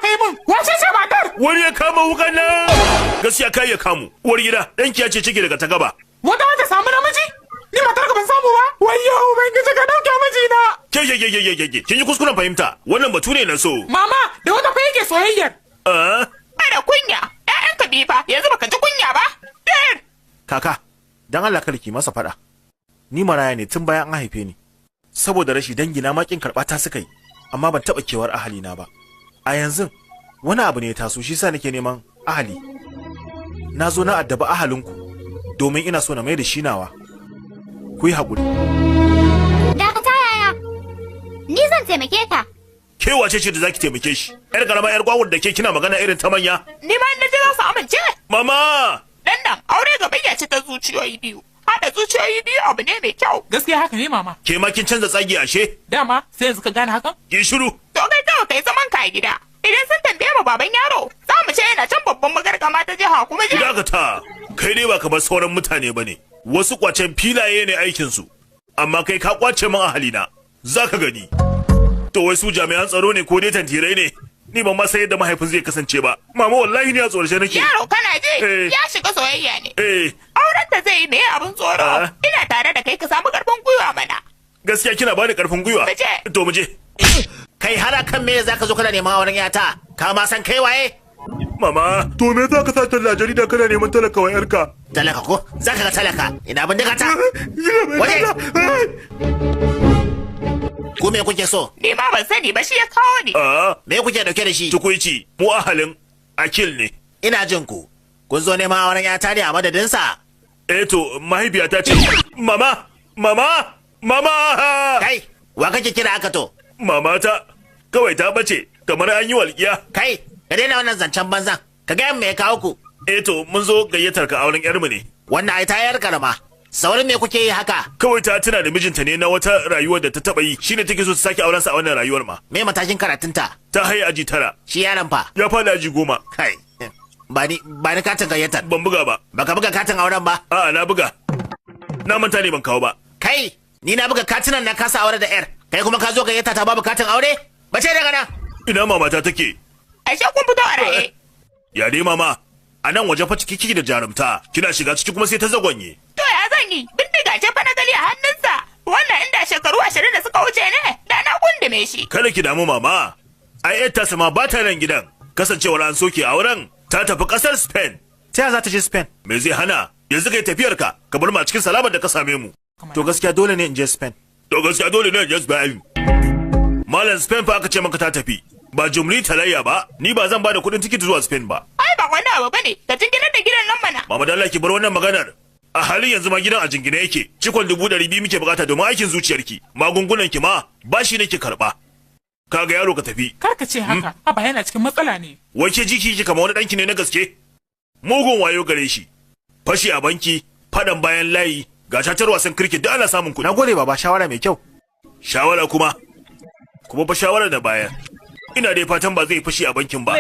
kai min. Wace ce matar? Wani ya kama wukan nan. Gaskiya kai ya kamu. Uwar gida, ɗanki ya ce ciki daga ta gaba. Wata ta samu namiji? Ni matar ka ban samu ba? Wayyo, Ubangiji, ka dauke mijina. Ke ke ke ke ke ke, kin yi kuskuren fahimta. Wannan batu ne na so. Mama, da wata fa yake soyayyar. Ah? Ana kunya. Ƴaƴanka biyu fa, yanzu baka ji kunya ba? Ɗayar. Kaka, dan Allah kada ki masa faɗa. Ni maraya ne tun bayan an haife ni. Saboda rashi, dangina ma kin karɓa ta suka yi, amma ban taɓa kewar ahalina ba. A yanzu wani abu ne ya taso, shi sa nake neman ahali. Na zo na addaba ahalinku domin ina so na mai da shi nawa. Ku yi haƙuri. Dakata, yaya. Ni zan taimake ka. Ke wace ce da zaki taimake shi? Yar karama, yar gwawur da ke kina magana irin ta manya. Ni ma in na je za su amince. Mama! Dan nan, aure gabayya ce ta zuciyoyi biyu. Haɗa zuciyoyi biyu abu ne mai kyau. Gaskiya haka ne, mama. Ke ma kin canza tsagi ashe? Dama sai yanzu ka gane hakan? Ki shiru. To kai kawai kai zaman ka a gida. Idan sun tambaye mu baban yaro, za mu ce yana can babban magargama ta jiha kuma Ki jiha. dakata. Kai dai ba kamar sauran mutane bane. Wasu kwacen filaye ne aikinsu. Amma kai ka kwace min ahalina. Za ka gani. To wai su jami'an tsaro ne ko dai tantirai ne? Ni ban ma san yadda mahaifin zai kasance ba. Mama, wallahi ni a tsorace nake. Yaro, kana ji? Eh. Ya shiga soyayya ne. Eh, Auren ta zai yi, me abin tsoro? Ah. Ina tare da kai, ka samu karfin gwiwa mana. Gaskiya kina bani karfin gwiwa. Mu je. To mu je. Kai, har kan me zaka zo kana neman auren yata? Ka ma san kai waye? Mama, to me za ka sa talla jarida kana neman talaka wa yarka? Talaka ko? Zaka ga talaka. Ina bindiga ta? Waje. Ku me kuke so? Ni ma ban sani ba, shi ya kawo ni. Ah, Me kuke dauke da shi? Tukuici, mu ahalin Akil ne. Ina jin ku. Kun zo neman auren yata ne a madadinsa? Eh to, mahaifiyata ce. Mama, mama, mama! Kai, wa kake kira aka to? Mama ta kawai ta bace kamar an yi walƙiya. Kai, ka daina wannan zancen banzan. Ka gaya min me ya kawo ku. Eh to, mun zo gayyatar ka auren yarmu ne. Wannan ai tayar karama. Saurin me kuke yi haka? Kawai ta tuna da mijinta ne na wata rayuwar da ta taba yi, shine take so ta sake auren sa a wannan rayuwar ma. Me matakin karatunta? Ta haye aji 9. Shi yaron fa? Ya fada aji 10. Kai. Ba ni katin gayyatar. Ban buga ba. Baka buga katin auren ba? A'a, na buga. Na manta ne ban kawo ba. Kai, ni na buga katunan na kasa aure da yar. Kai kuma ka zo gayyata ta babu katin aure? Bace daga nan. Ina mamata take? Ashe kun fito a raye. Ya dai, mama? A nan waje fa ciki kiki da jarumta, kina shiga ciki kuma sai ta zagonye. To ya zan yi? Bindiga ce fa na gani a hannunsa. Wannan inda shekaru 20 da suka wuce ne, da na gundume shi. Kada ki damu, mama. Ai yar ta sama ba ta nan gidan. Kasancewar an soke auren, ta tafi kasar Spain. Ta yaya za ta je Spain? Me zai hana? Yanzu kai tafiyar ka, ka bar mu a cikin salamar da ka same mu. To gaskiya dole ne in je Spain. To gaskiya dole ne in je Spain. Malam, Spain fa aka ce maka ta tafi. Ba jumli talayya ba, ni ba zan ba da kuɗin tikiti zuwa Spain ba. Ai ba wani abu bane, ka jinginar da gidan nan mana. Mama, da Allah ki bar wannan maganar. A halin yanzu ma gidan a jingine yake. Cikon 200,000 muke bukata domin aikin zuciyarki. Magungunan ki ma bashi nake karba. Kaga yaro, ka tafi. Kar ka ce haka. Haba, yana cikin matsala ne. Wai ke jiki ki kamar wani ɗanki ne na gaske? Mugun wayo gare shi. Fashi a banki, faɗan bayan layi, ga cacar wasan kirket, duk ana samun kuɗi. Na gode, baba, shawara mai kyau. Shawara kuma. Kuma fa shawara da baya. Ina dai fatan ba zai fashi a bankin ba.